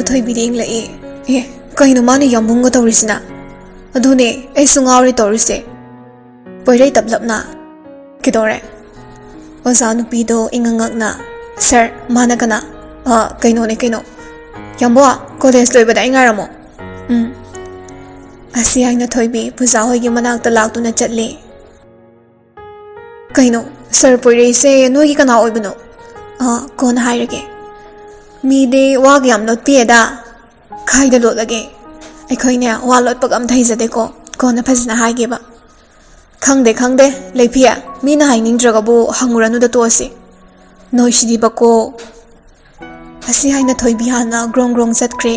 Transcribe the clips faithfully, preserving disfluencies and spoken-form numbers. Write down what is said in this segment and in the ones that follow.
ꯊꯣꯏꯕꯤꯗꯤ ꯏꯪꯂꯛꯏ꯫ ꯑꯦ, ꯀꯩꯅꯣ ꯃꯥꯅ ꯌꯥꯝꯕꯨꯡꯒ ꯇꯧꯔꯤꯁꯤꯅ? ꯑꯗꯨꯅꯦ, ꯑꯩꯁꯨ ꯉꯥꯎꯔꯦ ꯇꯧꯔꯤꯁꯦ꯫ ꯄꯣꯏꯔꯩ ꯇꯞꯂꯞꯅ, "ꯀꯩꯗꯧꯔꯦ?" ꯑꯣꯖꯥ ꯅꯨꯄꯤꯗꯣ ꯏꯉꯛ ꯉꯛꯅ, "ꯁꯥꯔ, ꯃꯥꯅ ꯀꯅꯥ?" "ꯑ, ꯀꯩꯅꯣꯅꯦ ꯀꯩꯅꯣ꯫ ꯌꯥꯝꯕꯣ, ꯀꯣꯂꯦꯖ ꯂꯣꯏꯕꯗ ꯑꯩ ꯉꯥꯏꯔꯝꯃꯣ꯫" "ꯎꯝ꯫" ꯑꯁꯤ ꯍꯥꯏꯅ ꯊꯣꯏꯕꯤ ꯄꯨꯖꯥ ꯍꯣꯏꯒꯤ ꯃꯅꯥꯛꯇ ꯂꯥꯛꯇꯨꯅ ꯆꯠꯂꯦ꯫ "ꯀꯩꯅꯣ, ꯁꯥꯔ ꯄꯣꯏꯔꯩꯁꯦ ꯅꯣꯏꯒꯤ ꯀꯅꯥ ꯑꯣꯏꯕꯅꯣ?" "ꯑ, ꯀꯣꯟꯅ ꯍꯥꯏꯔꯒꯦ꯫ ꯃꯤꯗꯤ ꯋꯥꯒ ꯌꯥꯝ ꯂꯣꯠꯄꯤꯌꯦꯗ꯫" "ꯀꯥꯏꯗ ꯂꯣꯠꯂꯒꯦ? ꯑꯩꯈꯣꯏꯅꯦ ꯋꯥ ꯂꯣꯠꯄꯒ ꯑꯝꯇ ꯍꯩꯖꯗꯦꯀꯣ꯫ ꯀꯣꯟꯅ ꯐꯖꯅ ꯍꯥꯏꯒꯦꯕ꯫" "ꯈꯪꯗꯦ, ꯈꯪꯗꯦ, ꯂꯩꯐꯤ꯫ ꯃꯤꯅ ꯍꯥꯏꯅꯤꯡꯗ꯭ꯔꯒꯕꯨ ꯍꯪꯉꯨꯔꯅꯨꯗ ꯇꯣꯛꯑꯁꯤ꯫ ꯅꯣꯏꯁꯤꯗꯤꯕꯀꯣ꯫" ꯑꯁꯤ ꯍꯥꯏꯅ ꯊꯣꯏꯕꯤ ꯍꯥꯟꯅ ꯒ꯭ꯔꯣꯡ ꯒ꯭ꯔꯣꯡ ꯆꯠꯈ꯭ꯔꯦ꯫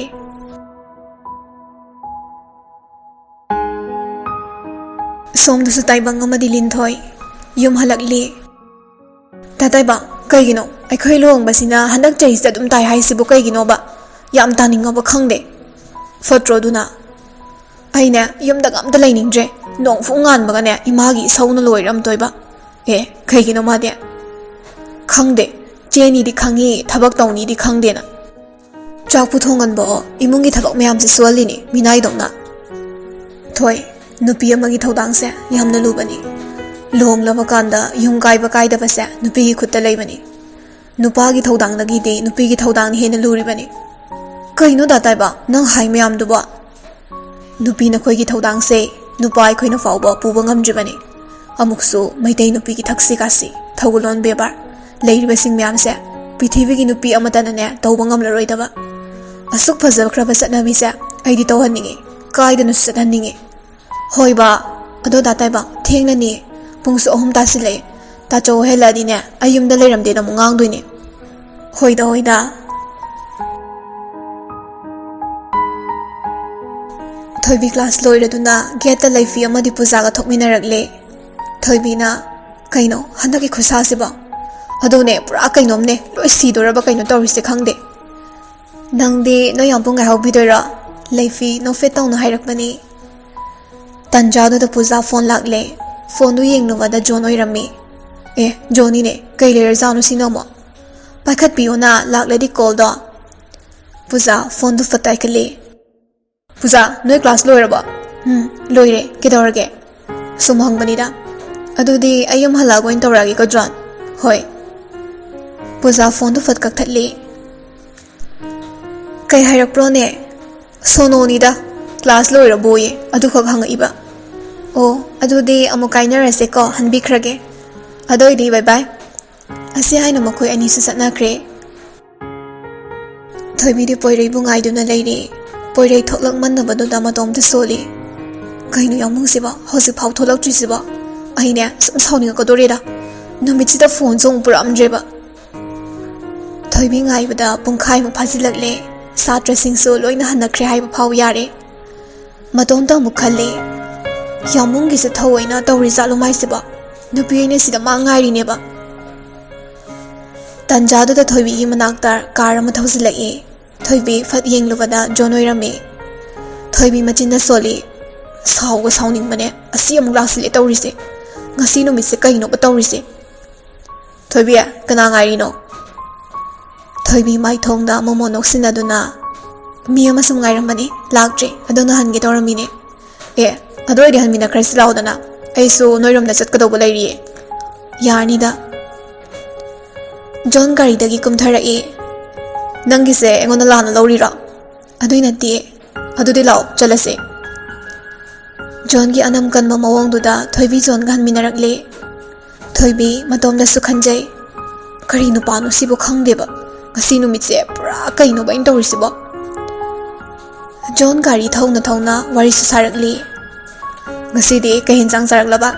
ꯁꯣꯝꯗꯁꯨ ꯇꯥꯏꯕꯪ ꯑꯃꯗꯤ ꯂꯤꯟꯊꯣꯏ ꯌꯨꯝ ꯍꯜꯂꯛꯂꯤ꯫ "ꯇꯥ ꯇꯥꯏꯕꯪ, ꯀꯩꯒꯤꯅꯣ ꯑꯩꯈꯣꯏ ꯂꯨꯍꯣꯡꯕꯁꯤꯅ ꯍꯟꯗꯛ ꯆꯍꯤꯁꯤꯗ ꯑꯗꯨꯝ ꯇꯥꯏ ꯍꯥꯏꯁꯤꯕꯨ ꯀꯩꯒꯤꯅꯣꯕ? ꯌꯥꯝ ꯇꯥꯅꯤꯡꯉꯕ ꯈꯪꯗꯦ꯫ ꯐꯠꯇ꯭ꯔꯣ ꯑꯗꯨꯅ? ꯑꯩꯅꯦ ꯌꯨꯝꯗꯒ ꯑꯝꯇ ꯂꯩꯅꯤꯡꯗ꯭ꯔꯦ꯫ ꯅꯣꯡ ꯐꯨꯡ ꯉꯥꯟꯕꯒꯅꯦ ꯏꯃꯥꯒꯤ ꯏꯁꯧꯅ ꯂꯣꯏꯔꯝꯗꯣꯏꯕ꯫" "ꯑꯦ, ꯀꯩꯒꯤꯅꯣ ꯃꯥꯗꯤ?" "ꯈꯪꯗꯦ꯫ ꯆꯦꯅꯤꯗꯤ ꯈꯪꯉꯤ, ꯊꯕꯛ ꯇꯧꯅꯤꯗꯤ ꯈꯪꯗꯦꯅ꯫ ꯆꯥꯛꯄꯨ ꯊꯣꯡꯒꯟꯕꯑꯣ, ꯏꯃꯨꯡꯒꯤ ꯊꯕꯛ ꯃꯌꯥꯝꯁꯦ ꯁꯨꯍꯜꯂꯤꯅꯤ ꯃꯤꯅꯥꯏꯗꯧꯅ꯫" ꯊꯣꯏ, ꯅꯨꯄꯤ ꯑꯃꯒꯤ ꯊꯧꯗꯥꯡꯁꯦ ꯌꯥꯝꯅ ꯂꯨꯕꯅꯤ꯫ ꯂꯨꯍꯣꯡꯂꯕ ꯀꯥꯟꯗ ꯌꯨꯝ ꯀꯥꯏꯕ ꯀꯥꯏꯗꯕꯁꯦ ꯅꯨꯄꯤꯒꯤ ꯈꯨꯠꯇ ꯂꯩꯕꯅꯤ꯫ ꯅꯨꯄꯥꯒꯤ ꯊꯧꯗꯥꯡꯗꯒꯤꯗꯤ ꯅꯨꯄꯤꯒꯤ ꯊꯧꯗꯥꯡꯅ ꯍꯦꯟꯅ ꯂꯨꯔꯤꯕꯅꯤ꯫ ꯀꯩꯅꯣ ꯗꯥ ꯇꯥꯏꯕꯪ, ꯅꯪ ꯍꯥꯏ ꯃꯌꯥꯝꯗꯨꯕꯣ? ꯅꯨꯄꯤ ꯅꯈꯣꯏꯒꯤ ꯊꯧꯗꯥꯡꯁꯦ ꯅꯨꯄꯥ ꯑꯩꯈꯣꯏꯅ ꯐꯥꯎꯕ ꯄꯨꯕ ꯉꯝꯗ꯭ꯔꯤꯕꯅꯤ꯫ ꯑꯃꯨꯛꯁꯨ ꯃꯩꯇꯩ ꯅꯨꯄꯤꯒꯤ ꯊꯛꯁꯤ ꯈꯥꯁꯤ, ꯊꯧꯒꯜꯂꯣꯟ ꯕꯦꯕꯥꯔ, ꯂꯩꯔꯤꯕꯁꯤꯡ ꯃꯌꯥꯝꯁꯦ ꯄ꯭ꯔꯤꯊꯤꯕꯤꯒꯤ ꯅꯨꯄꯤ ꯑꯃꯠꯇꯅꯅꯦ ꯇꯧꯕ ꯉꯝꯂꯔꯣꯏꯗꯕ꯫ ꯑꯁꯨꯛ ꯐꯖꯈ꯭ꯔꯕ ꯆꯠꯅꯕꯤꯁꯦ ꯑꯩꯗꯤ ꯇꯧꯍꯟꯅꯤꯡꯉꯤ, ꯀꯥꯏꯗꯅꯁꯨ ꯆꯠꯍꯟꯅꯤꯡꯉꯤ꯫ ꯍꯣꯏꯕ, ꯑꯗꯣ ꯗꯥ ꯇꯥꯏꯕꯪ, ꯊꯦꯡꯅꯅꯤ, ꯄꯨꯡꯁꯨ ꯑꯍꯨꯝ ꯇꯥꯁꯤꯜꯂꯛꯑꯦ꯫ ꯇꯥꯆꯧ ꯍꯦꯜꯂꯛꯑꯗꯤꯅꯦ ꯑꯩ ꯌꯨꯝꯗ ꯂꯩꯔꯝꯗꯦꯅ ꯑꯃꯨꯛ ꯉꯥꯡꯗꯣꯏꯅꯦ꯫ ꯍꯣꯏꯗ, ꯍꯣꯏꯗ꯫ ꯊꯣꯏꯕꯤ ꯀ꯭ꯂꯥꯁ ꯂꯣꯏꯔꯗꯨꯅ ꯒꯦꯠꯇ ꯂꯩꯐꯤ ꯑꯃꯗꯤ ꯄꯨꯖꯥꯒ ꯊꯣꯛꯃꯤꯟꯅꯔꯛꯂꯦ꯫ ꯊꯣꯏꯕꯤꯅ, "ꯀꯩꯅꯣ ꯍꯟꯗꯛꯀꯤ ꯈꯨꯠꯁꯥꯁꯤꯕꯣ? ꯑꯗꯨꯅꯦ, ꯄꯨꯔꯥ ꯀꯩꯅꯣꯝꯅꯦ, ꯂꯣꯏ ꯁꯤꯗꯣꯔꯕ ꯀꯩꯅꯣ ꯇꯧꯔꯤꯁꯦ ꯈꯪꯗꯦ꯫" "ꯅꯪꯗꯤ ꯅꯣꯏ ꯌꯥꯝꯕꯨꯡ ꯉꯥꯏꯍꯧꯕꯤꯗꯣꯏꯔꯣ? ꯂꯩꯐꯤ ꯅꯣꯛꯐꯦꯠ ꯇꯧꯅ ꯍꯥꯏꯔꯛꯄꯅꯤ꯫" ꯇꯟꯖꯥꯗꯨꯗ ꯄꯨꯖꯥ ꯐꯣꯟ ꯂꯥꯛꯂꯦ꯫ ꯐꯣꯟꯗꯨ ꯌꯦꯡꯂꯨꯕꯗ ꯖꯣꯟ ꯑꯣꯏꯔꯝꯃꯤ꯫ "ꯑꯦ, ꯖꯣꯟꯅꯤꯅꯦ, ꯀꯩ ꯂꯩꯔꯖꯥꯠꯅꯣ ꯁꯤꯅ ꯑꯃꯨꯛ? ꯄꯥꯏꯈꯠꯄꯤꯌꯣꯅ ꯂꯥꯛꯂꯗꯤ ꯀꯣꯜꯗꯣ꯫" ꯄꯨꯖꯥ ꯐꯣꯟꯗꯨ ꯐꯠ ꯄꯥꯏꯈꯠꯂꯦ꯫ "ꯄꯨꯖꯥ, ꯅꯣꯏ ꯀ꯭ꯂꯥꯁ ꯂꯣꯏꯔꯕꯣ?" "ꯎꯝ, ꯂꯣꯏꯔꯦ꯫ ꯀꯩꯗꯧꯔꯒꯦ?" "ꯁꯨꯝ ꯍꯪꯕꯅꯤꯗ꯫ ꯑꯗꯨꯗꯤ ꯑꯩ ꯌꯨꯝ ꯍꯜꯂꯛꯑꯒ ꯑꯣꯏꯅ ꯇꯧꯔꯛꯑꯒꯦꯀꯣ, ꯖꯣꯟ꯫" "ꯍꯣꯏ꯫" ꯄꯨꯖꯥ ꯐꯣꯟꯗꯨ ꯐꯠ ꯀꯛꯊꯠꯂꯦ꯫ "ꯀꯩ ꯍꯥꯏꯔꯛꯄ꯭ꯔꯣꯅꯦ?" "ꯁꯣꯅꯣꯅꯤꯗ, ꯀ꯭ꯂꯥꯁ ꯂꯣꯏꯔꯕꯣꯌꯦ, ꯑꯗꯨꯈꯛ ꯍꯪꯉꯛꯏꯕ꯫" "ꯑꯣ, ꯑꯗꯨꯗꯤ ꯑꯃꯨꯛ ꯀꯥꯏꯅꯔꯁꯦꯀꯣ, ꯍꯟꯕꯤꯈ꯭ꯔꯒꯦ꯫ ꯑꯗꯨꯑꯣꯏꯗꯤ ꯕꯥꯏ ꯕꯥꯏ꯫" ꯑꯁꯤ ꯍꯥꯏꯅ ꯃꯈꯣꯏ ꯑꯅꯤꯁꯨ ꯆꯠꯅꯈ꯭ꯔꯦ꯫ ꯊꯣꯏꯕꯤꯗꯤ ꯄꯣꯏꯔꯩꯕꯨ ꯉꯥꯏꯗꯨꯅ ꯂꯩꯔꯤ꯫ ꯄꯣꯏꯔꯩ ꯊꯣꯛꯂꯛꯃꯟꯅꯕꯗꯨꯗ ꯃꯇꯣꯝꯇ ꯁꯣꯜꯂꯤ꯫ "ꯀꯩꯅꯣ ꯌꯥꯝꯕꯨꯡꯁꯤꯕꯣ, ꯍꯧꯖꯤꯛꯐꯥꯎ ꯊꯣꯛꯂꯛꯇ꯭ꯔꯤꯁꯤꯕꯣ? ꯑꯩꯅꯦ ꯁꯨꯝ ꯁꯥꯎꯅꯤꯡꯉꯛꯀꯗꯣꯔꯦꯗ꯫ ꯅꯨꯃꯤꯠꯁꯤꯗ ꯐꯣꯟꯁꯨ ꯑꯃꯨꯛ ꯄꯨꯔꯛꯑꯝꯗ꯭ꯔꯦꯕ꯫" ꯊꯣꯏꯕꯤ ꯉꯥꯏꯕꯗ ꯄꯨꯡꯈꯥꯏꯃꯨꯛ ꯐꯥꯖꯤꯜꯂꯛꯂꯦ꯫ ꯁꯥꯇ꯭ꯔꯁꯤꯡꯁꯨ ꯂꯣꯏꯅ ꯍꯟꯅꯈ꯭ꯔꯦ ꯍꯥꯏꯕ ꯐꯥꯎ ꯌꯥꯔꯦ꯫ ꯃꯇꯣꯝꯇ ꯑꯃꯨꯛ ꯈꯜꯂꯤ, "ꯌꯥꯝꯕꯨꯡꯒꯤꯁꯦ ꯊꯧꯑꯣꯏꯅ ꯇꯧꯔꯤꯖꯥꯠꯂꯣ ꯃꯥꯏꯁꯤꯕꯣ? ꯅꯨꯄꯤ ꯑꯩꯅ ꯁꯤꯗ ꯃꯥ ꯉꯥꯏꯔꯤꯅꯦꯕ꯫" ꯇꯟꯖꯥꯗꯨꯗ ꯊꯣꯏꯕꯤꯒꯤ ꯃꯅꯥꯛꯇ ꯀꯥꯔ ꯑꯃ ꯊꯧꯖꯤꯜꯂꯛꯏ꯫ ꯊꯣꯏꯕꯤ ꯐꯠ ꯌꯦꯡꯂꯨꯕꯗ ꯖꯣꯟ ꯑꯣꯏꯔꯝꯃꯤ꯫ ꯊꯣꯏꯕꯤ ꯃꯆꯤꯟꯅ ꯁꯣꯜꯂꯤ, "ꯁꯥꯎꯒ ꯁꯥꯎꯅꯤꯡꯕꯅꯦ, ꯑꯁꯤ ꯑꯃꯨꯛ ꯂꯥꯛꯁꯤꯜꯂꯦ ꯇꯧꯔꯤꯁꯦ꯫ ꯉꯁꯤ ꯅꯨꯃꯤꯠꯁꯦ ꯀꯩꯅꯣꯕ ꯇꯧꯔꯤꯁꯦ?" "ꯊꯣꯏꯕꯤ, ꯀꯅꯥ ꯉꯥꯏꯔꯤꯅꯣ?" ꯊꯣꯏꯕꯤ ꯃꯥꯏꯊꯣꯡꯗ ꯃꯣꯃꯣꯟ ꯅꯣꯛꯁꯤꯟꯅꯗꯨꯅ, "ꯃꯤ ꯑꯃ ꯁꯨꯝ ꯉꯥꯏꯔꯝꯕꯅꯤ, ꯂꯥꯛꯇ꯭ꯔꯤ, ꯑꯗꯨꯅ ꯍꯟꯒꯦ ꯇꯧꯔꯝꯃꯤꯅꯦ꯫" "ꯑꯦ, ꯑꯗꯨ ꯑꯣꯏꯔꯗꯤ ꯍꯟꯃꯤꯟꯅꯈ꯭ꯔꯁꯤ ꯂꯥꯎꯗꯅ, ꯑꯩꯁꯨ ꯅꯣꯏꯔꯣꯝꯗ ꯆꯠꯀꯗꯧꯕ ꯂꯩꯔꯤꯌꯦ꯫" "ꯌꯥꯔꯅꯤꯗ꯫" ꯖꯣꯟ ꯒꯥꯔꯤꯗꯒꯤ ꯀꯨꯝꯊꯔꯛꯏ꯫ "ꯅꯪꯒꯤꯁꯦ ꯑꯩꯉꯣꯟꯗ ꯂꯥꯟꯅ ꯂꯧꯔꯤꯔꯣ?" "ꯑꯗꯨꯏ ꯅꯠꯇꯦ꯫" "ꯑꯗꯨꯗꯤ ꯂꯥꯛꯑꯣ, ꯆꯠꯂꯁꯦ꯫" ꯖꯣꯟꯒꯤ ꯑꯅꯝ ꯀꯟꯕ ꯃꯑꯣꯡꯗꯨꯗ ꯊꯣꯏꯕꯤ ꯖꯣꯟꯒ ꯍꯟꯃꯤꯟꯅꯔꯛꯂꯦ꯫ ꯊꯣꯏꯕꯤ ꯃꯇꯣꯝꯗꯁꯨ ꯈꯟꯖꯩ, "ꯀꯔꯤ ꯅꯨꯄꯥꯅꯣ ꯁꯤꯕꯨ ꯈꯪꯗꯦꯕ꯫ ꯉꯁꯤ ꯅꯨꯃꯤꯠꯁꯦ ꯄꯨꯔꯥ ꯀꯩꯅꯣꯕ ꯑꯩꯅ ꯇꯧꯔꯤꯁꯤꯕꯣ?" ꯖꯣꯟ ꯒꯥꯔꯤ ꯊꯧꯅ ꯊꯧꯅ ꯋꯥꯔꯤꯁꯨ ꯁꯥꯔꯛꯂꯤ꯫ "ꯉꯁꯤꯗꯤ ꯀꯩ ꯍꯦꯟꯖꯥꯡ ꯆꯥꯔꯛꯂꯕ?"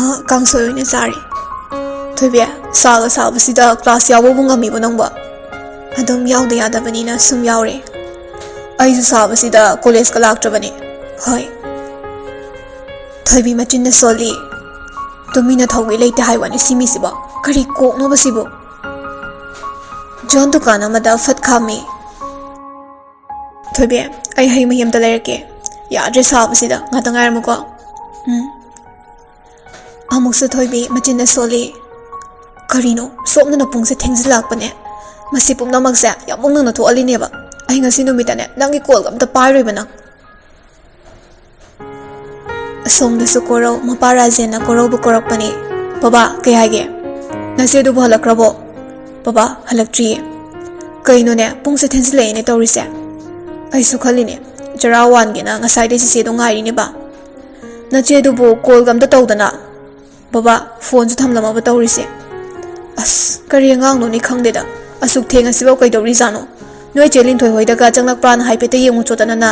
"ꯑ, ꯀꯥꯡꯁꯣꯏ ꯑꯣꯏꯅ ꯆꯥꯔꯦ꯫" "ꯊꯣꯏꯕꯤ, ꯁꯥꯒ ꯁꯥꯕꯁꯤꯗ ꯀ꯭ꯂꯥꯁ ꯌꯥꯎꯕꯕꯨ ꯉꯝꯃꯤꯕꯣ ꯅꯪꯕꯣ?" "ꯑꯗꯨꯝ ꯌꯥꯎꯗ ꯌꯥꯗꯕꯅꯤꯅ ꯁꯨꯝ ꯌꯥꯎꯔꯦ꯫" "ꯑꯩꯁꯨ ꯁꯥꯕꯁꯤꯗ ꯀꯣꯂꯦꯖꯀ ꯂꯥꯛꯇ꯭ꯔꯕꯅꯦ꯫" "ꯍꯣꯏ꯫" ꯊꯣꯏꯕꯤ ꯃꯆꯤꯟꯅ ꯁꯣꯜꯂꯤ꯫ "ꯇꯨꯃꯤꯟꯅ ꯊꯧꯒꯦ ꯂꯩꯇꯦ ꯍꯥꯏ ꯋꯥꯅꯤ ꯁꯤ ꯃꯤꯁꯤꯕꯣ꯫ ꯀꯔꯤ ꯀꯣꯛꯅꯣꯕ ꯁꯤꯕꯨ?" ꯖꯣꯟ ꯗꯨꯀꯥꯟ ꯑꯃꯗ ꯐꯠ ꯈꯥꯝꯃꯤ꯫ "ꯊꯣꯏꯕꯤ, ꯑꯩ ꯍꯩ ꯃꯍꯤ ꯑꯝꯇ ꯂꯩꯔꯛꯀꯦ꯫ ꯌꯥꯗ꯭ꯔꯦ ꯁꯥꯕꯁꯤꯗ꯫ ꯉꯥꯛꯇ ꯉꯥꯏꯔꯝꯃꯨꯀꯣ꯫" "ꯎꯝ꯫" ꯑꯃꯨꯛꯁꯨ ꯊꯣꯏꯕꯤ ꯃꯆꯤꯟꯅ ꯁꯣꯜꯂꯤ꯫ "ꯀꯔꯤꯅꯣ, ꯁꯣꯝꯗꯅ ꯄꯨꯡꯁꯦ ꯊꯦꯡꯖꯤꯜꯂꯛꯄꯅꯦ꯫ ꯃꯁꯤ ꯄꯨꯝꯅꯃꯛꯁꯦ ꯌꯥꯝ ꯅꯪꯅ ꯊꯣꯛꯍꯜꯂꯤꯅꯦꯕ꯫ ꯑꯩ ꯉꯁꯤ ꯅꯨꯃꯤꯠꯇꯅꯦ ꯅꯪꯒꯤ ꯀꯣꯜꯒ ꯑꯝꯇ ꯄꯥꯏꯔꯣꯏꯕ ꯅꯪ꯫ ꯑꯁꯣꯝꯗꯁꯨ ꯀꯣꯔꯧ, ꯃꯄꯥ ꯔꯥꯖꯦꯟꯅ ꯀꯣꯔꯧꯕꯨ ꯀꯧꯔꯛꯄꯅꯤ꯫ "ꯕꯕꯥ, ꯀꯩ ꯍꯥꯏꯒꯦ? ꯅꯆꯦꯗꯨꯕꯨ ꯍꯜꯂꯛꯈ꯭ꯔꯕꯣ?" "ꯕꯕꯥ, ꯍꯜꯂꯛꯇ꯭ꯔꯤꯌꯦ꯫" "ꯀꯩꯅꯣꯅꯦ, ꯄꯨꯡꯁꯦ ꯊꯦꯡꯖꯤꯜꯂꯛꯑꯦꯅꯦ ꯇꯧꯔꯤꯁꯦ?" "ꯑꯩꯁꯨ ꯈꯜꯂꯤꯅꯦ, ꯆꯔꯥ ꯋꯥꯟꯒꯦꯅ ꯉꯁꯥꯏꯗꯩ ꯆꯤꯆꯦꯗꯣ ꯉꯥꯏꯔꯤꯅꯦꯕ꯫ ꯅꯆꯦꯗꯨꯕꯨ ꯀꯣꯜꯒ ꯑꯝꯇ ꯇꯧꯗꯅ?" "ꯕꯕꯥ, ꯐꯣꯟꯁꯨ ꯊꯝꯂꯝꯃꯕ ꯇꯧꯔꯤꯁꯦ꯫" "ꯑꯁ, ꯀꯔꯤ ꯑꯉꯥꯡꯅꯣꯅꯦ ꯈꯪꯗꯦꯗ, ꯑꯁꯨꯛ ꯊꯦꯡꯉꯁꯤꯐꯥꯎ ꯀꯩꯗꯧꯔꯤꯖꯥꯠꯅꯣ? ꯅꯣꯏ ꯆꯦ ꯂꯤꯟꯊꯣꯏ ꯍꯣꯏꯗꯒ ꯆꯪꯂꯛꯄ꯭ꯔꯥꯅ ꯍꯥꯏꯐꯦꯠꯇ ꯌꯦꯡꯉꯨ ꯆꯣꯠꯇꯅ ꯅ꯫"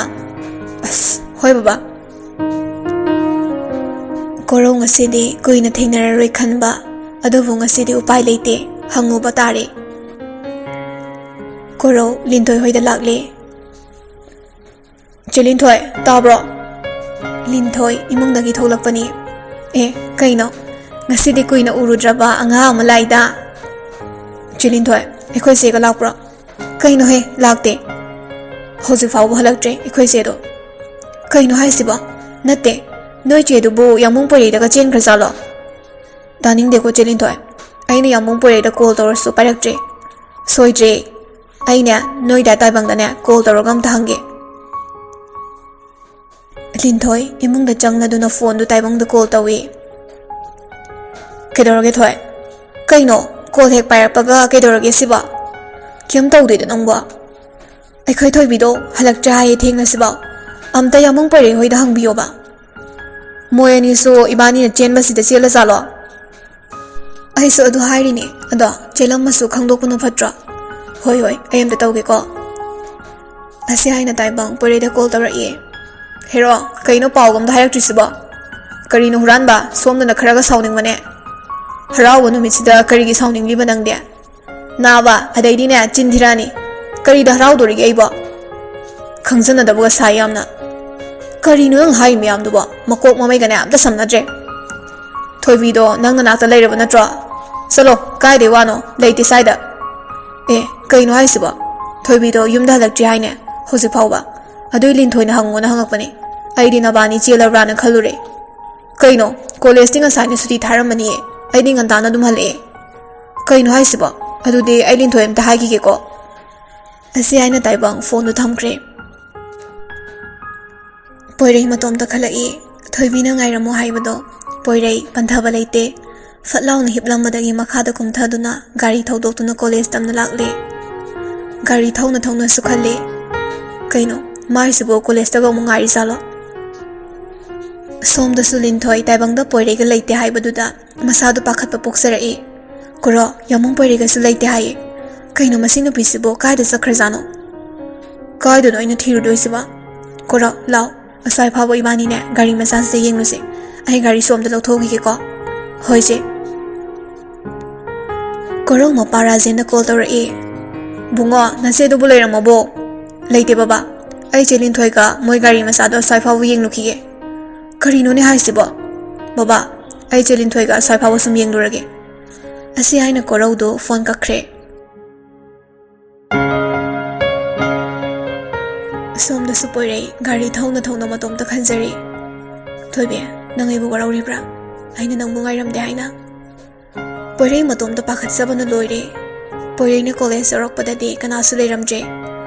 "ꯑꯁ, ꯍꯣꯏ ꯕꯕꯥ꯫" ꯀꯣꯔꯧ ꯉꯁꯤꯗꯤ ꯀꯨꯏꯅ ꯊꯦꯡꯅꯔꯔꯣꯏ ꯈꯟꯕ, ꯑꯗꯨꯕꯨ ꯉꯁꯤꯗꯤ ꯎꯄꯥꯏ ꯂꯩꯇꯦ, ꯍꯪꯉꯨꯕ ꯇꯥꯔꯦ꯫ ꯀꯣꯔꯧ ꯂꯤꯟꯊꯣꯏ ꯍꯣꯏꯗ ꯂꯥꯛꯂꯦ꯫ "ꯆꯦ ꯂꯤꯟꯊꯣꯏ, ꯇꯥꯕ꯭ꯔꯣ?" ꯂꯤꯟꯊꯣꯏ ꯏꯃꯨꯡꯗꯒꯤ ꯊꯣꯛꯂꯛꯄꯅꯤ꯫ "ꯑꯦ, ꯀꯩꯅꯣ? ꯉꯁꯤꯗꯤ ꯀꯨꯏꯅ ꯎꯔꯨꯗ꯭ꯔꯕ ꯑꯉꯥꯡ ꯑꯃ ꯂꯥꯛꯏꯗ?" "ꯆꯦ ꯂꯤꯟꯊꯣꯏ, ꯑꯩꯈꯣꯏ ꯆꯦꯒ ꯂꯥꯛꯄ꯭ꯔꯣ?" "ꯀꯩꯅꯣꯍꯦ, ꯂꯥꯛꯇꯦ꯫ ꯍꯧꯖꯤꯛ ꯐꯥꯎꯕ ꯍꯜꯂꯛꯇ꯭ꯔꯦ ꯑꯩꯈꯣꯏ ꯆꯦꯗꯣ꯫" "ꯀꯩꯅꯣ ꯍꯥꯏꯁꯤꯕꯣ? ꯅꯠꯇꯦ, ꯅꯣꯏ ꯆꯦꯗꯨꯕꯨ ꯌꯥꯝꯕꯨꯡ ꯄꯣꯏꯔꯩꯗꯒ ꯆꯦꯟꯈ꯭ꯔꯖꯥꯠꯂꯣ?" "ꯇꯥꯅꯤꯡꯗꯦꯀꯣ ꯆꯦ ꯂꯤꯟꯊꯣꯏ, ꯑꯩꯅ ꯌꯥꯝꯕꯨꯡ ꯄꯣꯏꯔꯩꯗ ꯀꯣꯜ ꯇꯧꯔꯁꯨ ꯄꯥꯏꯔꯛꯇ꯭ꯔꯦ꯫ ꯁꯣꯏꯗ꯭ꯔꯦ, ꯑꯩꯅꯦ ꯅꯣꯏ ꯗꯥ ꯇꯥꯏꯕꯪꯗꯅꯦ ꯀꯣꯜ ꯇꯧꯔꯒ ꯑꯝꯇ ꯍꯪꯒꯦ꯫" ꯂꯤꯟꯊꯣꯏ ꯏꯃꯨꯡꯗ ꯆꯪꯂꯗꯨꯅ ꯐꯣꯟꯗꯨ ꯇꯥꯏꯕꯪꯗ ꯀꯣꯜ ꯇꯧꯏ꯫ "ꯀꯩꯗꯧꯔꯒꯦ ꯊꯣꯏ? ꯀꯩꯅꯣ, ꯀꯣꯜ ꯍꯦꯛ ꯄꯥꯏꯔꯛꯄꯒ ꯀꯩꯗꯧꯔꯒꯦ ꯁꯤꯕꯣ? ꯀꯩꯝ ꯇꯧꯗꯦꯗ ꯅꯪꯕꯣ꯫" "ꯑꯩꯈꯣꯏ ꯊꯣꯏꯕꯤꯗꯣ ꯍꯜꯂꯛꯇ꯭ꯔꯦ ꯍꯥꯏꯌꯦ ꯊꯦꯡꯅꯁꯤꯕꯣ꯫ ꯑꯝꯇ ꯌꯥꯝꯕꯨꯡ ꯄꯣꯏꯔꯩ ꯍꯣꯏꯗ ꯍꯪꯕꯤꯌꯣꯕ꯫ ꯃꯣꯏ ꯑꯅꯤꯁꯨ ꯏꯕꯥꯅꯤꯅ ꯆꯦꯟꯕꯁꯤꯗ ꯆꯦꯜꯂꯖꯥꯠꯂꯣ?" "ꯑꯩꯁꯨ ꯑꯗꯨ ꯍꯥꯏꯔꯤꯅꯦ꯫ ꯑꯗꯣ ꯆꯦꯜꯂꯝꯃꯁꯨ ꯈꯪꯗꯣꯛꯄꯅ ꯐꯠꯇ꯭ꯔꯣ?" "ꯍꯣꯏ, ꯍꯣꯏ, ꯑꯩ ꯑꯝꯇ ꯇꯧꯒꯦꯀꯣ꯫" ꯑꯁꯤ ꯍꯥꯏꯅ ꯇꯥꯏꯕꯪ ꯄꯣꯏꯔꯩꯗ ꯀꯣꯜ ꯇꯧꯔꯛꯏ꯫ "ꯍꯦꯔꯣ, ꯀꯩꯅꯣ ꯄꯥꯎꯒ ꯑꯝꯇ ꯍꯥꯏꯔꯛꯇ꯭ꯔꯤꯁꯤꯕꯣ? ꯀꯔꯤꯅꯣ ꯍꯨꯔꯥꯟꯕ? ꯁꯣꯝꯗꯅ ꯈꯔꯒ ꯁꯥꯎꯅꯤꯡꯕꯅꯦ꯫ ꯍꯔꯥꯎꯕ ꯅꯨꯃꯤꯠꯁꯤꯗ ꯀꯔꯤꯒꯤ ꯁꯥꯎꯅꯤꯡꯂꯤꯕ ꯅꯪꯗꯤ? ꯅꯥꯕ, ꯑꯗꯩꯗꯤꯅꯦ, ꯆꯤꯟ ꯊꯤꯔꯛꯑꯅꯤ꯫ ꯀꯔꯤꯗ ꯍꯔꯥꯎꯗꯣꯔꯤꯒꯦ ꯑꯩꯕꯣ? ꯈꯪꯖꯅꯗꯕꯒ ꯁꯥꯏ ꯌꯥꯝꯅ꯫" "ꯀꯔꯤꯅꯣ ꯅꯪ ꯍꯥꯏꯔꯤ ꯃꯌꯥꯝꯗꯨꯕꯣ? ꯃꯀꯣꯛ ꯃꯃꯩꯒꯅꯦ ꯑꯝꯇ ꯁꯝꯅꯗ꯭ꯔꯦ꯫" "ꯊꯣꯏꯕꯤꯗꯣ ꯅꯪ ꯅꯅꯥꯛꯇ ꯂꯩꯔꯕ ꯅꯠꯇ꯭ꯔꯣ? ꯆꯠꯂꯣ, ꯀꯥꯏꯗꯩ ꯋꯥꯅꯣ? ꯂꯩꯇꯦ ꯁ꯭ꯋꯥꯏꯗ꯫" "ꯑꯦ, ꯀꯩꯅꯣ ꯍꯥꯏꯁꯤꯕꯣ? ꯊꯣꯏꯕꯤꯗꯣ ꯌꯨꯝꯗ ꯍꯜꯂꯛꯇ꯭ꯔꯤ ꯍꯥꯏꯅꯦ ꯍꯧꯖꯤꯛ ꯐꯥꯎꯕ꯫ ꯑꯗꯨꯏ ꯂꯤꯟꯊꯣꯏꯅ ꯍꯪꯉꯣꯅ ꯍꯪꯉꯛꯄꯅꯦ꯫ ꯑꯩꯗꯤ ꯅꯕꯥꯅꯤ ꯆꯦꯜꯂꯕ꯭ꯔꯥꯅ ꯈꯜꯂꯨꯔꯦ꯫ ꯀꯩꯅꯣ, ꯀꯣꯂꯦꯖꯇꯤ ꯉꯁꯥꯏꯅ ꯁꯨꯇꯤ ꯊꯥꯔꯝꯃꯅꯤꯌꯦ꯫ ꯑꯩꯗꯤ ꯉꯟꯇꯥꯅ ꯑꯗꯨꯝ ꯍꯜꯂꯛꯑꯦ꯫" "ꯀꯩꯅꯣ ꯍꯥꯏꯁꯤꯕꯣ? "ꯑꯗꯨꯗꯤ ꯑꯩ ꯂꯤꯟꯊꯣꯏ ꯑꯝꯇ ꯍꯥꯏꯈꯤꯒꯦꯀꯣ"꯫ ꯑꯁꯤ ꯍꯥꯏꯅ ꯇꯥꯏꯕꯪ ꯐꯣꯟꯗꯨ ꯊꯝꯈ꯭ꯔꯦ꯫ ꯄꯣꯏꯔꯩ ꯃꯇꯣꯝꯇ ꯈꯜꯂꯛꯏ꯫ ꯊꯣꯏꯕꯤꯅ ꯉꯥꯏꯔꯝꯃꯨ ꯍꯥꯏꯕꯗꯣ ꯄꯣꯏꯔꯩ ꯄꯟꯊꯕ ꯂꯩꯇꯦ꯫ ꯐꯠ ꯂꯥꯎꯅ ꯍꯤꯞꯂꯝꯕꯗꯒꯤ ꯃꯈꯥꯗ ꯀꯨꯝꯊꯗꯨꯅ ꯒꯥꯔꯤ ꯊꯧꯗꯣꯛꯇꯨꯅ ꯀꯣꯂꯦꯖ ꯇꯝꯅ ꯂꯥꯛꯂꯦ꯫ ꯒꯥꯔꯤ ꯊꯧꯅ ꯊꯧꯅꯁꯨ ꯈꯜꯂꯦ, "ꯀꯩꯅꯣ, ꯃꯥꯏꯁꯤꯕꯨ ꯀꯣꯂꯦꯖꯇꯒ ꯑꯃꯨꯛ ꯉꯥꯏꯔꯤꯖꯥꯠꯂꯣ?" ꯁꯣꯝꯗꯁꯨ ꯂꯤꯟꯊꯣꯏ ꯇꯥꯏꯕꯪꯗ ꯄꯣꯏꯔꯩꯒ ꯂꯩꯇꯦ ꯍꯥꯏꯕꯗꯨꯗ ꯃꯁꯥꯗꯨ ꯄꯥꯈꯠꯄ ꯄꯣꯛꯆꯔꯛꯏ꯫ "ꯀꯨꯔꯣ, ꯌꯥꯃꯨꯡ ꯄꯣꯏꯔꯩꯒꯁꯨ ꯂꯩꯇꯦ ꯍꯥꯏꯌꯦ꯫ ꯀꯩꯅꯣ ꯃꯁꯤ ꯅꯨꯄꯤꯁꯤꯕꯨ ꯀꯥꯏꯗ ꯆꯠꯈ꯭ꯔꯖꯥꯠꯅꯣ? ꯀꯥꯏꯗꯅꯣ ꯑꯩꯅ ꯊꯤꯔꯨꯗꯣꯏꯁꯤꯕꯣ? ꯀꯨꯔꯣ, ꯂꯥꯎ, ꯑꯁ꯭ꯋꯥꯏ ꯐꯥꯎꯕ ꯏꯕꯥꯅꯤꯅꯦ ꯒꯥꯔꯤ ꯃꯆꯥꯁꯤꯗ ꯌꯦꯡꯂꯨꯁꯦ꯫ ꯑꯩ ꯒꯥꯔꯤꯁꯨ ꯑꯝꯇ ꯂꯧꯊꯣꯛꯈꯤꯒꯦꯀꯣ"꯫ "ꯍꯣꯏ ꯆꯦ"꯫ ꯀꯣꯔꯧ ꯃꯄꯥ ꯔꯥꯖꯦꯟꯗ ꯀꯣꯜ ꯇꯧꯔꯛꯏ꯫ "ꯕꯨꯡꯉꯣ, ꯅꯆꯦꯗꯨꯕꯨ ꯂꯩꯔꯝꯃꯕꯣ?" "ꯂꯩꯇꯦ ꯕꯕꯥ, ꯑꯩ ꯆꯦ ꯂꯤꯟꯊꯣꯏꯒ ꯃꯣꯏ ꯒꯥꯔꯤ ꯃꯆꯥꯗꯣ ꯑꯁ꯭ꯋꯥꯏ ꯐꯥꯎꯕ ꯌꯦꯡꯂꯨꯈꯤꯒꯦ"꯫ "ꯀꯔꯤꯅꯣꯅꯦ ꯍꯥꯏꯁꯤꯕꯣ?" "ꯕꯕꯥ, ꯑꯩ ꯆꯦ ꯂꯤꯟꯊꯣꯏꯒ ꯑꯁ꯭ꯋꯥꯏ ꯐꯥꯎꯕ ꯁꯨꯝ ꯌꯦꯡꯂꯨꯔꯒꯦ"꯫ ꯑꯁꯤ ꯍꯥꯏꯅ ꯀꯣꯔꯧꯗꯨ ꯐꯣꯟ ꯀꯛꯈ꯭ꯔꯦ꯫ ꯑꯁꯣꯝꯗꯁꯨ ꯄꯣꯏꯔꯩ ꯒꯥꯔꯤ ꯊꯧꯅ ꯊꯧꯅ ꯃꯇꯣꯝꯇ ꯈꯟꯖꯔꯤ꯫ "ꯊꯣꯏꯕꯤ, ꯅꯪ ꯑꯩꯕꯨ ꯋꯥꯔꯧꯔꯤꯕ꯭ꯔꯥ? ꯑꯩꯅ ꯅꯪꯕꯨ ꯉꯥꯏꯔꯝꯗꯦ ꯍꯥꯏꯅ?" ꯄꯣꯏꯔꯩ ꯃꯇꯣꯝꯇ ꯄꯥꯈꯠꯆꯕꯅ ꯂꯣꯏꯔꯦ꯫ ꯄꯣꯏꯔꯩꯅ ꯀꯣꯂꯦꯖ ꯌꯧꯔꯛꯄꯗꯗꯤ ꯀꯅꯥꯁꯨ ꯂꯩꯔꯝꯗ꯭ꯔꯦ꯫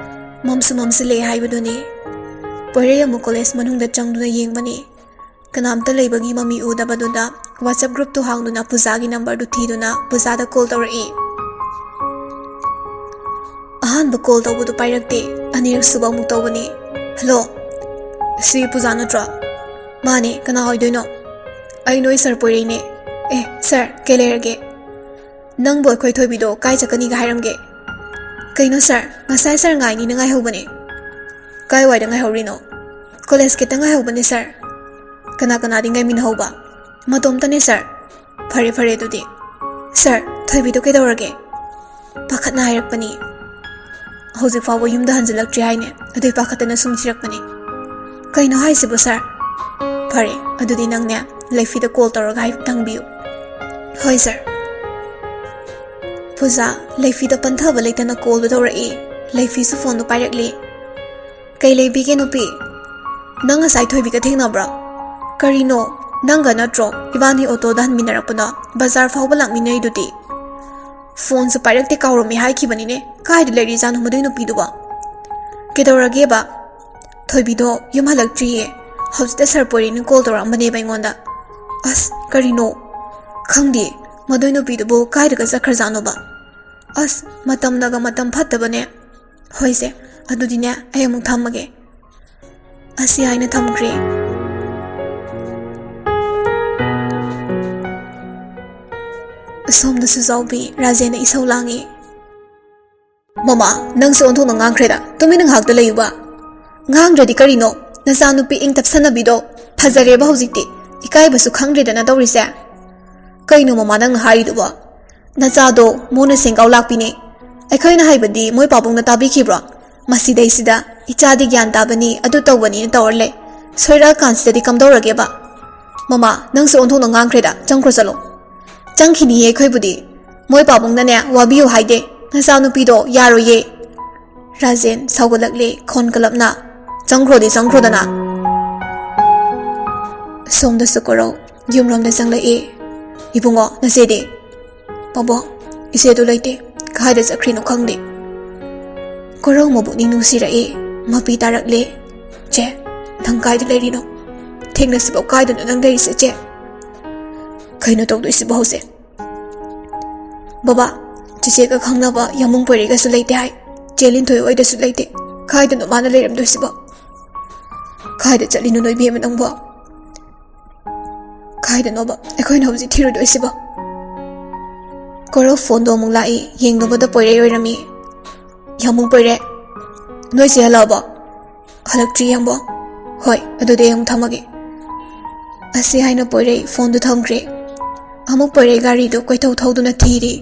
ꯃꯝꯁꯨ ꯃꯝꯁꯤꯜꯂꯛꯑꯦ ꯍꯥꯏꯕꯗꯨꯅꯤ꯫ ꯄꯣꯏꯔꯩ ꯑꯃꯨꯛ ꯀꯣꯂꯦꯖ ꯃꯅꯨꯡꯗ ꯆꯪꯗꯨꯅ ꯌꯦꯡꯕꯅꯤ꯫ ꯀꯅꯥꯝꯇ ꯂꯩꯕꯒꯤ ꯃꯃꯤ ꯎꯗꯕꯗꯨꯗ WhatsApp groupꯇꯨ ꯍꯥꯡꯗꯨꯅ ꯄꯨꯖꯥꯒꯤ numberꯗꯨ ꯊꯤꯗꯨꯅ ꯄꯨꯖꯥꯗ ꯀꯣꯜ ꯇꯧꯔꯛꯏ꯫ ꯑꯍꯥꯟꯕ ꯀꯣꯜ ꯇꯧꯕꯗꯨ ꯄꯥꯏꯔꯛꯇꯦ꯫ ꯑꯅꯤꯔꯛ ꯁꯨꯕ ꯑꯃꯨꯛ ꯇꯧꯕꯅꯤ꯫ "ꯍꯜꯂꯣ, ꯁꯤ ꯄꯨꯖꯥ ꯅꯠꯇ꯭ꯔꯣ?" "ꯃꯥꯅꯦ, ꯀꯅꯥ ꯑꯣꯏꯗꯣꯏꯅꯣ?" "ꯑꯩ ꯅꯣꯏ ꯁꯥꯔ ꯄꯣꯏꯔꯩꯅꯦ꯫" "ꯑꯦ ꯁꯥꯔ, ꯀꯩ ꯂꯩꯔꯒꯦ?" "ꯅꯪꯕꯨ ꯑꯩꯈꯣꯏ ꯊꯣꯏꯕꯤꯗꯣ ꯀꯥꯏ ꯆꯠꯀꯅꯤꯒ ꯍꯥꯏꯔꯝꯒꯦ?" "ꯀꯩꯅꯣ ꯁꯥꯔ, ꯉꯁꯥꯏ ꯁꯥꯔ ꯉꯥꯏꯅꯤꯅ ꯉꯥꯏꯍꯧꯕꯅꯦ꯫" "ꯀꯥꯏꯋꯥꯏꯗ ꯉꯥꯏꯍꯧꯔꯤꯅꯣ?" "ꯀꯣꯂꯦꯖ ꯒꯦꯠꯇ ꯉꯥꯏꯍꯧꯕꯅꯦ ꯁꯥꯔ꯫" "ꯀꯅꯥ ꯀꯅꯥꯗꯤ ꯉꯥꯏꯃꯤꯟꯅꯍꯧꯕ?" "ꯃꯇꯣꯝꯇꯅꯦ ꯁꯥꯔ꯫" "ꯐꯔꯦ ꯐꯔꯦ ꯑꯗꯨꯗꯤ꯫ ꯁꯥꯔ, ꯊꯣꯏꯕꯤꯗꯣ ꯀꯩꯗꯧꯔꯒꯦ?" ꯄꯥꯈꯠꯅ ꯍꯥꯏꯔꯛꯄꯅꯤ꯫ "ꯍꯧꯖꯤꯛ ꯐꯥꯎꯕ ꯌꯨꯝꯗ ꯍꯟꯖꯤꯜꯂꯛꯇ꯭ꯔꯤ ꯍꯥꯏꯅꯦ, ꯑꯗꯨꯏ ꯄꯥꯈꯠꯇꯅ ꯁꯨꯝ ꯊꯤꯔꯛꯄꯅꯦ꯫" "ꯀꯩꯅꯣ ꯍꯥꯏꯁꯤꯕꯨ ꯁꯥꯔ?" "ꯐꯔꯦ ꯑꯗꯨꯗꯤ ꯅꯪꯅꯦ, ꯂꯩꯐꯤꯗ ꯀꯣꯜ ꯇꯧꯔꯒ ꯍꯥꯏꯐꯦꯠ ꯍꯪꯕꯤꯌꯨ꯫" "ꯍꯣꯏ ꯁꯥꯔ꯫" ꯄꯨꯖꯥ ꯂꯩꯐꯤꯗ ꯄꯟꯊꯕ ꯂꯩꯇꯅ ꯀꯣꯜꯗꯨ ꯇꯧꯔꯛꯏ꯫ ꯂꯩꯐꯤꯁꯨ ꯐꯣꯟꯗꯨ ꯄꯥꯏꯔꯛꯂꯤ꯫ "ꯀꯩ ꯂꯩꯕꯤꯒꯦ ꯅꯨꯄꯤ? ꯅꯪ ꯉꯁꯥꯏ ꯊꯣꯏꯕꯤꯒ ꯊꯦꯡꯅꯕ꯭ꯔꯣ? ꯀꯔꯤꯅꯣ? ꯅꯪꯒ ꯅꯠꯇ꯭ꯔꯣ ꯏꯕꯥꯅꯤ ꯑꯣꯇꯣꯗ ꯍꯟꯃꯤꯟꯅꯔꯛꯄꯗꯣ? ꯕꯖꯥꯔ ꯐꯥꯎꯕ ꯂꯥꯛꯃꯤꯟꯅꯩꯗꯨꯗꯤ?" ꯐꯣꯟꯁꯨ ꯄꯥꯏꯔꯛꯇꯦ, ꯀꯥꯎꯔꯝꯃꯦ ꯍꯥꯏꯈꯤꯕꯅꯤꯅꯦ꯫ ꯀꯥꯏꯗ ꯂꯩꯔꯤꯖꯥꯠꯅꯣ ꯃꯗꯨꯏ ꯅꯨꯄꯤꯗꯨꯕꯣ? ꯀꯩꯗꯧꯔꯒꯦꯕ? ꯊꯣꯏꯕꯤꯗꯣ ꯌꯨꯝ ꯍꯜꯂꯛꯇ꯭ꯔꯤꯌꯦ꯫ ꯍꯧꯖꯤꯛꯇ ꯁꯥꯔ ꯄꯣꯏꯔꯩꯅ ꯀꯣꯜ ꯇꯧꯔꯛꯑꯝꯕꯅꯦꯕ ꯑꯩꯉꯣꯟꯗ꯫ ꯑꯁ, ꯀꯔꯤꯅꯣ? ꯈꯪꯗꯦ, ꯃꯗꯨꯏ ꯅꯨꯄꯤꯗꯨꯕꯨ ꯀꯥꯏꯗꯒ ꯆꯠꯈ꯭ꯔꯖꯥꯠꯅꯣꯕ? ꯑꯁ, ꯃꯇꯝꯅꯒ ꯃꯇꯝ ꯐꯠꯇꯕꯅꯦ꯫ ꯍꯣꯏꯁꯦ, ꯑꯗꯨꯗꯤꯅꯦ, ꯑꯩ ꯑꯃꯨꯛ ꯊꯝꯃꯒꯦ꯫ ꯑꯁꯤ ꯍꯥꯏꯅ ꯊꯝꯈ꯭ꯔꯦ꯫ ꯑꯁꯣꯝꯗꯁꯨ ꯆꯥꯎꯕꯤ ꯔꯥꯖꯦꯟꯅ ꯏꯁꯧ ꯂꯥꯡꯉꯤ꯫ "ꯃꯃꯥ, ꯅꯪꯁꯨ ꯑꯣꯟꯊꯣꯛꯅ ꯉꯥꯡꯈ꯭ꯔꯦꯗ, ꯇꯨꯃꯤꯟꯅ ꯉꯥꯏꯍꯥꯛꯇ ꯂꯩꯌꯨꯕ꯫ ꯉꯥꯡꯗ꯭ꯔꯗꯤ ꯀꯔꯤꯅꯣ? ꯅꯆꯥꯅꯨꯄꯤ ꯏꯪ ꯇꯞꯁꯟꯅꯕꯤꯗꯣ ꯐꯖꯔꯦꯕ ꯍꯧꯖꯤꯛꯇꯤ, ꯏꯀꯥꯏꯕꯁꯨ ꯈꯪꯗ꯭ꯔꯦꯗꯅ ꯇꯧꯔꯤꯁꯦ꯫ ꯀꯩꯅꯣ ꯃꯃꯥ ꯅꯪꯅ ꯍꯥꯏꯔꯤꯗꯨꯕꯣ? ꯅꯆꯥꯗꯣ ꯃꯣꯟꯅ ꯁꯦꯡꯒꯥꯎ ꯂꯥꯛꯄꯤꯅꯦ꯫ ꯑꯩꯈꯣꯏꯅ ꯍꯥꯏꯕꯗꯤ ꯃꯣꯏ ꯄꯥꯕꯨꯡꯅ ꯇꯥꯕꯤꯈꯤꯕ꯭ꯔꯣ? ꯃꯁꯤꯗꯩꯁꯤꯗ ꯏꯆꯥꯗꯤ ꯒ꯭ꯌꯥꯟ ꯇꯥꯕꯅꯤ, ꯑꯗꯨ ꯇꯧꯕꯅꯤꯅ ꯇꯧꯔ ꯂꯩ꯫ ꯁꯣꯏꯔꯛꯑꯀꯥꯟꯁꯤꯗꯗꯤ ꯀꯝꯗꯧꯔꯒꯦꯕ? ꯃꯃꯥ, ꯅꯪꯁꯨ ꯑꯣꯟꯊꯣꯛꯅ ꯉꯥꯡꯈ꯭ꯔꯦꯗ, ꯆꯪꯈ꯭ꯔꯣ ꯆꯠꯂꯣ꯫ ꯆꯪꯈꯤꯅꯤꯌꯦ ꯑꯩꯈꯣꯏꯕꯨꯗꯤ꯫ ꯃꯣꯏ ꯄꯥꯕꯨꯡꯅꯅꯦ ꯋꯥꯕꯤꯌꯨ ꯍꯥꯏꯗꯦ꯫ ꯅꯆꯥꯅꯨꯄꯤꯗꯣ ꯌꯥꯔꯣꯏꯌꯦ꯫ ꯔꯥꯖꯦꯟ ꯁꯥꯎꯒꯠꯂꯛꯂꯦ ꯈꯣꯟ ꯀꯂꯞꯅ꯫ ꯆꯪꯈ꯭ꯔꯣꯗꯤ ꯆꯪꯈ꯭ꯔꯣꯗꯅ꯫ ꯁꯣꯝꯗꯁꯨ ꯀꯣꯔꯧ ꯌꯨꯝꯔꯣꯝꯗ ꯆꯪꯂꯛꯑꯦ꯫ "ꯏꯕꯨꯡꯉꯣ, ꯅꯆꯦꯗꯤ?" "ꯄꯥꯕꯣꯛ, ꯏꯆꯦꯗꯨ ꯂꯩꯇꯦ, ꯀꯥꯏꯗ ꯆꯠꯈ꯭ꯔꯤꯅꯣ ꯈꯪꯗꯦ꯫" ꯀꯣꯔꯧ ꯃꯕꯨꯛꯅꯤꯡ ꯅꯨꯡꯁꯤꯔꯛꯑꯦ, ꯃꯄꯤ ꯇꯥꯔꯛꯂꯦ꯫ "ꯆꯦ, ꯅꯪ ꯀꯥꯏꯗ ꯂꯩꯔꯤꯅꯣ? ꯊꯦꯡꯅꯁꯤꯐꯥꯎ ꯀꯥꯏꯗꯅꯣ ꯅꯪ ꯂꯩꯔꯤꯁꯦ, ꯆꯦ?" "ꯀꯩꯅꯣ ꯇꯧꯗꯣꯏꯁꯤꯕꯣ ꯍꯧꯖꯤꯛ?" "ꯕꯕꯥ, ꯆꯤꯆꯦꯒ ꯈꯪꯅꯕ ꯌꯥꯃꯨꯡ ꯄꯣꯏꯔꯩꯒꯁꯨ ꯂꯩꯇꯦ ꯍꯥꯏ, ꯆꯦ ꯂꯤꯟꯊꯣꯏ ꯍꯣꯏꯗꯁꯨ ꯂꯩꯇꯦ꯫ ꯀꯥꯏꯗꯅꯣ ꯃꯥꯅ ꯂꯩꯔꯝꯗꯣꯏꯁꯤꯕꯣ?" "ꯀꯥꯏꯗ ꯆꯠꯂꯤꯅꯣ ꯅꯣꯏ ꯏꯕꯦꯝꯃ ꯅꯪꯕꯣ? ꯀꯥꯏꯗꯅꯣꯕ ꯑꯩꯈꯣꯏꯅ ꯍꯧꯖꯤꯛ ꯊꯤꯔꯨꯗꯣꯏꯁꯤꯕꯣ?" ꯀꯣꯔꯧ ꯐꯣꯟꯗꯣ ꯑꯃꯨꯛ ꯂꯥꯛꯏ, ꯌꯦꯡꯂꯨꯕꯗ ꯄꯣꯏꯔꯩ ꯑꯣꯏꯔꯝꯃꯤ꯫ "ꯌꯥꯃꯨꯡ ꯄꯣꯏꯔꯩ, ꯅꯣꯏ ꯆꯦ ꯍꯜꯂꯛꯑꯕꯣ?" "ꯍꯜꯂꯛꯇ꯭ꯔꯤ ꯌꯥꯝꯕꯣ꯫" "ꯍꯣꯏ, ꯑꯗꯨꯗꯤ ꯑꯩ ꯑꯃꯨꯛ ꯊꯝꯃꯒꯦ꯫" ꯑꯁꯤ ꯍꯥꯏꯅ ꯄꯣꯏꯔꯩ ꯐꯣꯟꯗꯨ ꯊꯝꯈ꯭ꯔꯦ꯫ ꯑꯃꯨꯛ ꯄꯣꯏꯔꯩ ꯒꯥꯔꯤꯗꯨ ꯀꯣꯏꯊꯧ ꯊꯧꯗꯨꯅ ꯊꯤꯔꯤ꯫